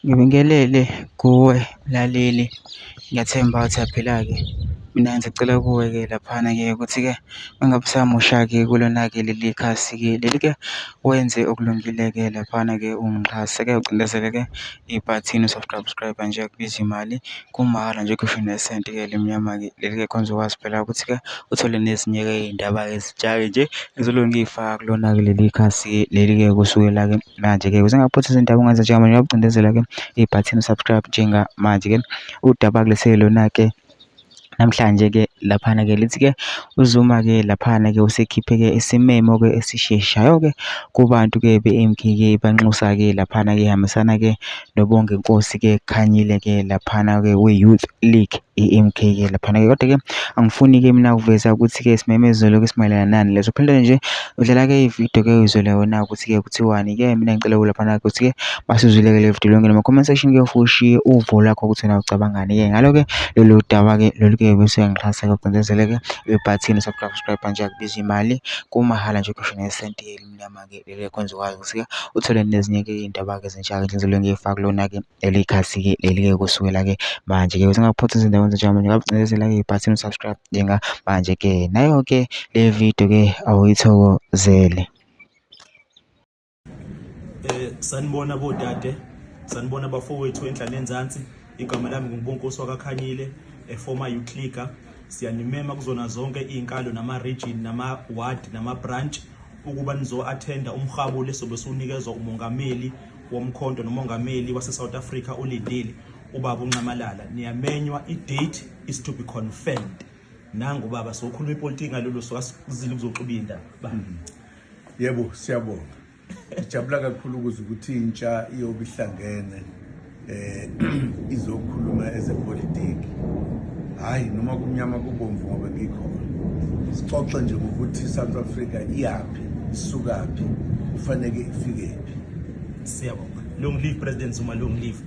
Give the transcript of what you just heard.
Ngibingelele kuwe mlaleli, ngiyathemba ukuthi phela-ke. Mina ngisacela kuwe-ke laphana-ke ukuthi-ke mangabe usamusha-ke kulona-ke leli khasi-ke leli-ke wenze okulungile-ke laphana-ke ungixhase-ke ucindezele-ke ibhathini u-subscribe nje akubizi imali, kumahhala nje ukhiphe nesenti-ke limnyama-ke leli-ke khona uzokwazi phela ukuthi-ke uthole nezinye-ke iy'ndaba ezintsha-ke nje ezolokhu ngiy'faka kulona-ke leli khasi-ke leli-ke kusukela-ke manje-ke ukuze ngaphothi izindaba ongenza njengamanje ngiyakucindezela-ke ibhathini subscribe njengamanje-ke udaba-ke lona-ke namhlanje-ke laphana-ke lithi-ke uZuma-ke laphana-ke usekhiphe-ke isimemo-ke esisheshayo-ke kubantu-ke be-MK-ke banxusa-ke laphana-ke ihambisana-ke nobongenkosi-ke Khanyile-ke laphana-ke we-Youth League i-MK-ke laphana-ke. Kodwa-ke angifuni-ke mina ukuveza ukuthi-ke isimemezelo-ke esimayelana nani leso, phelele nje udlala-ke ividiyo-ke uyizwele wona ukuthi-ke kuthiwani-ke. Mina ngicela laphana-ke ukuthi-ke masuzwile-ke le vidiyo lonke nama-comment section-ke ushiye uvo lakho ukuthi wena ucabangani-ke ngalo-ke lolu daba-ke lolu-ke bese uyangixhasa-ke ucindezele-ke ibhathini subscribe nje akubizi imali, kumahhala nje ukhiphe nesenti elimnyama-ke leli khona uzokwazi ukuthi-ke uthole nezinye-ke iy'ndaba-ke ezintsha-ke njengoba ngiyifaka kulona-ke leli khasi-ke leli-ke kusukela-ke manje-ke ukuze ngaphothi izindaba ezinjengamanje ngakucindezela-ke ibhathini subscribe njengamanje-ke nayo-ke le video-ke awuyithokozele. Sanibona bodade, sanibona bafowethu enhlane enzansi. Igama lami ngubonkosi wakaKhanyile, former uClicker. Siyanimema kuzona zonke iy'nkalo nama-region nama-ward nama-branch ukuba nizo-attenda umhabu lesobe siwunikezwa umongameli womkhonto nomongameli wase-South Africa ulindile ubaba uNcamalala. Niyamenywa, i-date is to be confirmed. Nangu baba sokhuluma ipolitiki ngalolu sokazile kuzoxuba indaba. Yebo, siyabonga. Ngijabula kakhulu ukuthi intsha iyobe ihlangene izokhuluma ezepolitiki. Hayi noma kumnyama kubomvu ngoba ngikhona. Sixoxe nje ukuthi South Africa iyaphi, isukaphi, kufanele ifike phi. Siyabonga. Long live President Zuma, long live.